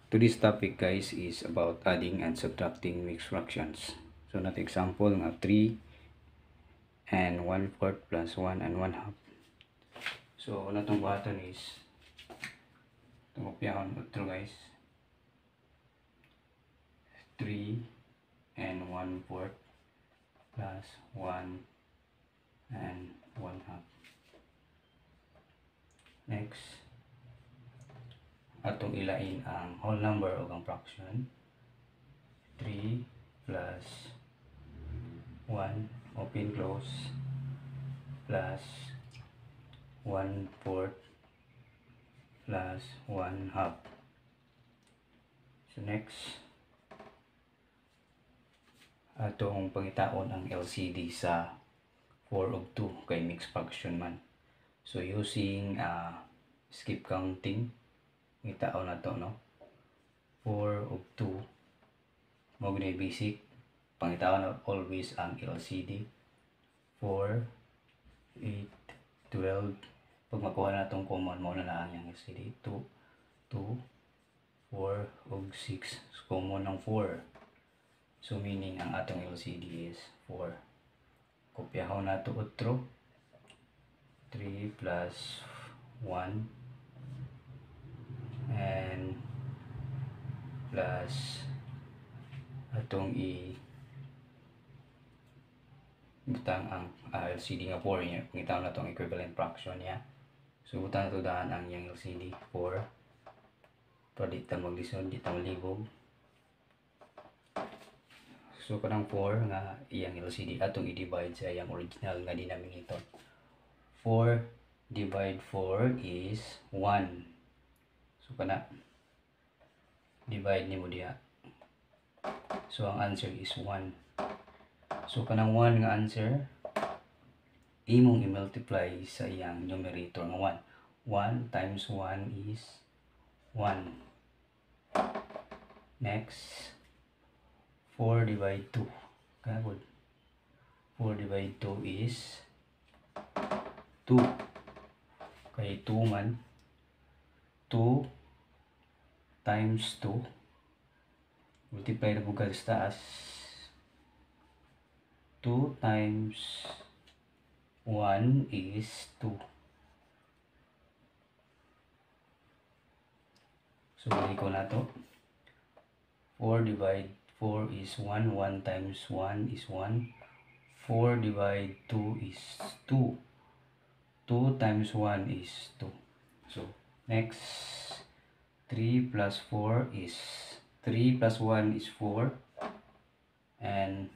Today's topic, guys, is about adding and subtracting mixed fractions. So nato example nga 3 and 1/4 plus 1 and 1/2. So natong buhaton is itong kopyahon otro, guys. 3 and 1/4 plus 1 and 1/2. Next, atong ilain ang whole number o ang fraction. 3 plus 1 open close plus 1/4 plus 1/2. So next, atong pangitaon ang LCD sa 4 ug 2 kay mixed fraction man. So using skip counting, ngitaon na to, no? 4 ug 2 mao gyud basic pangitaon na always ang LCD. 4, 8, 12. Pag makuha na itong common, mao na na ang iyang LCD. 2, 2, 4 ug 6. So, common ng 4, so meaning ang atong LCD is 4. Kopyahon na to otro. 3 plus 1 and plus atong i butang ang LCD nga 4 niya. Pangitaon na itong equivalent fraction niya. So butang na to daan ang iyang LCD 4 para di ta maglisod, di ta malibog. So kanang 4 nga iyang LCD, atong i-divide sa iyang original nga denominator. 4 divide 4 is 1. So kana divide nimo diha. So ang answer is 1. So kanang 1 nga answer, imong i-multiply sa iyang numerator nga 1. 1 times 1 is 1. Next, 4 divide 2. Kaya good. 4 divide 2 is 2. Kay 2 man. 2 times 2. Multiply na po ka sa taas. 2 times 1 is 2. So, balik ko na to. 4 divide 4 is 1. 1 times 1 is 1. 4 divide 2 is 2. 2 times 1 is 2. So, next, 3 plus 4 is 3 plus 1 is 4. And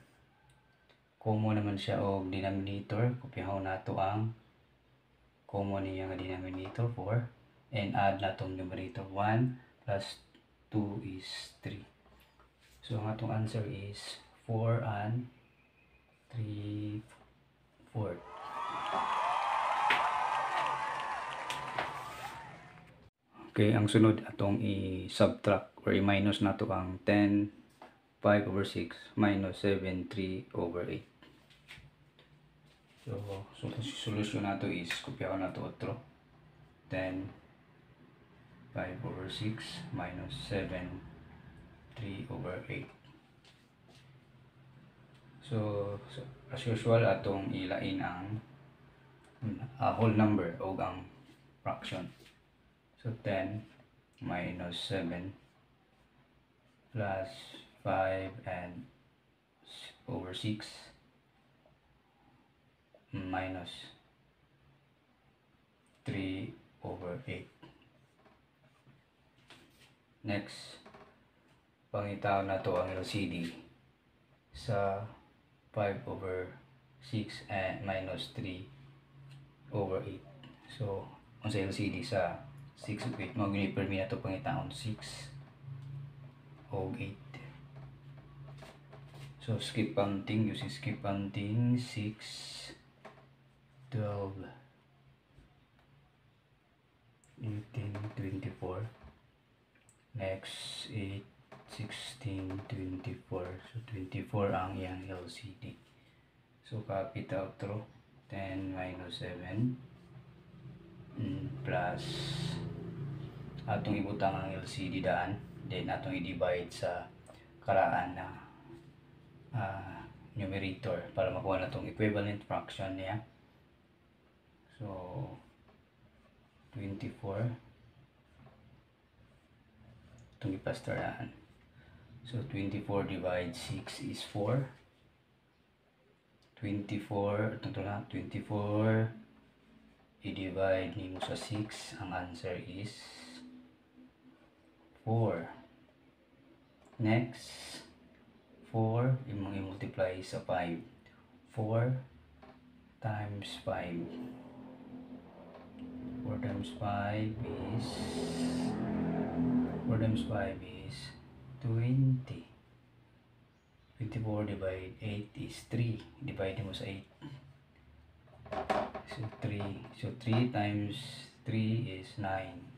common naman siya og denominator. Kopyahon nato ang common niya nga denominator 4 and add natong numerator. 1 plus 2 is 3. So ang atong answer is 4 and 3/4. Okay, ang sunod atong i-subtract or i-minus nato ang 10 5 over 6 minus 7 3 over 8. So solution nato is kopyahon nato otro. 10 5 over 6 minus 7 3 over 8. So as usual, atong ilain ang whole number o ang fraction. So 10 minus 7 plus 5 and over 6 minus 3 over 8. Next, pangitaon na to ang LCD sa 5 over 6 and minus 3 over 8. So, ang sa LCD sa 6 ug 8, mao gyud permi na to pangitaon 6 og 8. So, skip counting, using skip counting, 6, 12, 18, 24. Next, 8, 16, 24. So, 24 ang iyang LCD. So, copy ta otro. 10 minus 7 plus atong ibutang ang LCD daan. Then atong i-divide sa karaan na numerator para makuha na tong equivalent fraction niya. So 24 itong ipastaraan. So 24 divide 6 is 4. 24, ito na, 24 i-divide nimo sa 6, ang answer is 4. Next, 4 imong i-multiply sa 5. 4 times 5. 4 times 5 is 4 times 5 is 20. 24 divide 8 is 3. Divide mo sa 8. So 3. So 3 times 3 is 9.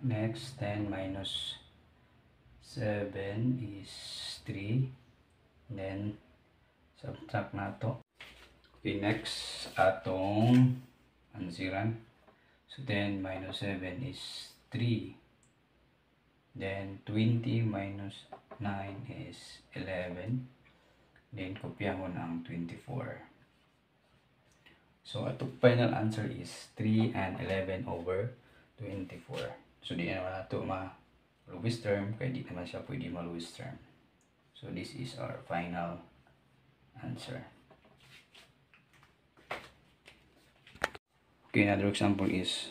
Next, 10 minus 7 is 3. Then, subtract na to. Okay, next, atong ansiran. So, 10 minus 7 is 3. Then, 20 minus 9 is 11. Then, kopyahon ang 24. So, atong final answer is 3 and 11 over 24. So, di na naman nato ma-Lewis term, kaya di naman siya pwede ma-Lewis term. So, this is our final answer. Okay, another example is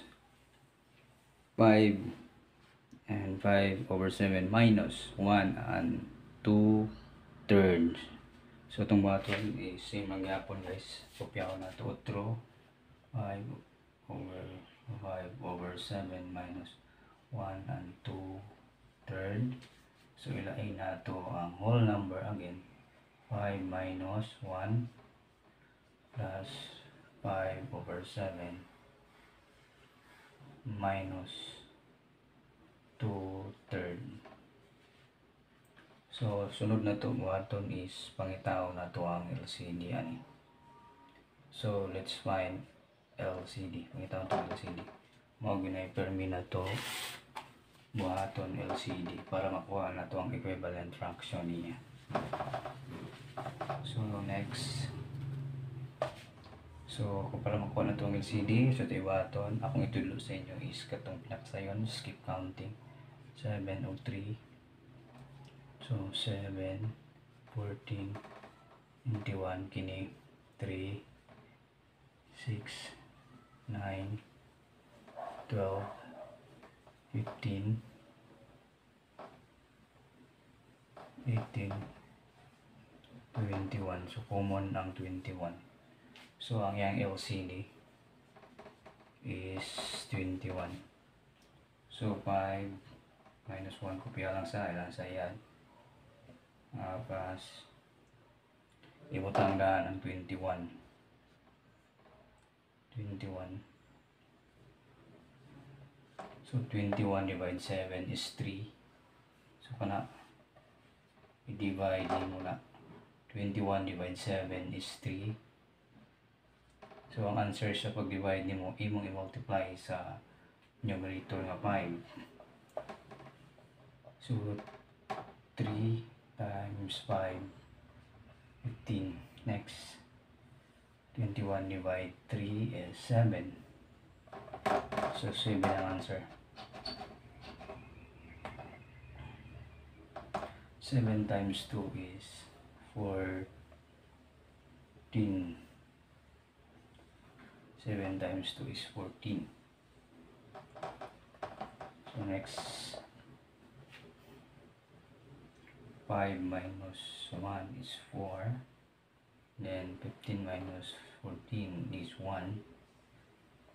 5 and 5 over 7 minus 1 and 2 thirds. So, itong button is same lang yapon, guys. Kopya ko na ito. Otro, 5 over 5 over 7 minus 1 and 2 third. So, ilain na ito ang whole number again. 5 minus 1 plus 5 over 7 minus 2 third. So, sunod na ito buhaton is pangitao na ito ang LCD ani. So, let's find LCD. Pangitao ito LCD. Mao ginay permi na to buhaton LCD para makuha na to ang equivalent fraction niya. So, next. So, kung para makuha na to ang LCD, so ito ibuhaton. Akong itudlo sa inyo is katong pinakasayon, skip counting. 7 o 3. So, 7, 14, 21, kini 3, 6, 9, 12, 15, 18, 21. So, common ang 21. So, ang iyang LCD is 21. So, 5 minus 1, kopya lang sa ilang sa iyan. Plus, ibutang daan ang 21. 21. So, 21 divide 7 is 3. So, kana, i-divide mo na. 21 divide 7 is 3. So, ang answer sa pag-divide nimo, imong i-multiply sa numerator nga 5. So, 3 times 5, 15. Next, 21 divide 3 is 7. So, 7 ang answer. 7 times 2 is 14. 7 times 2 is 14. So, next, 5 minus 1 is 4. Then, 15 minus 14 is 1.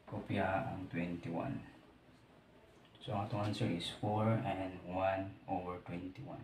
Kopya ang 21. So, ang atong answer is 4 and 1 over 21.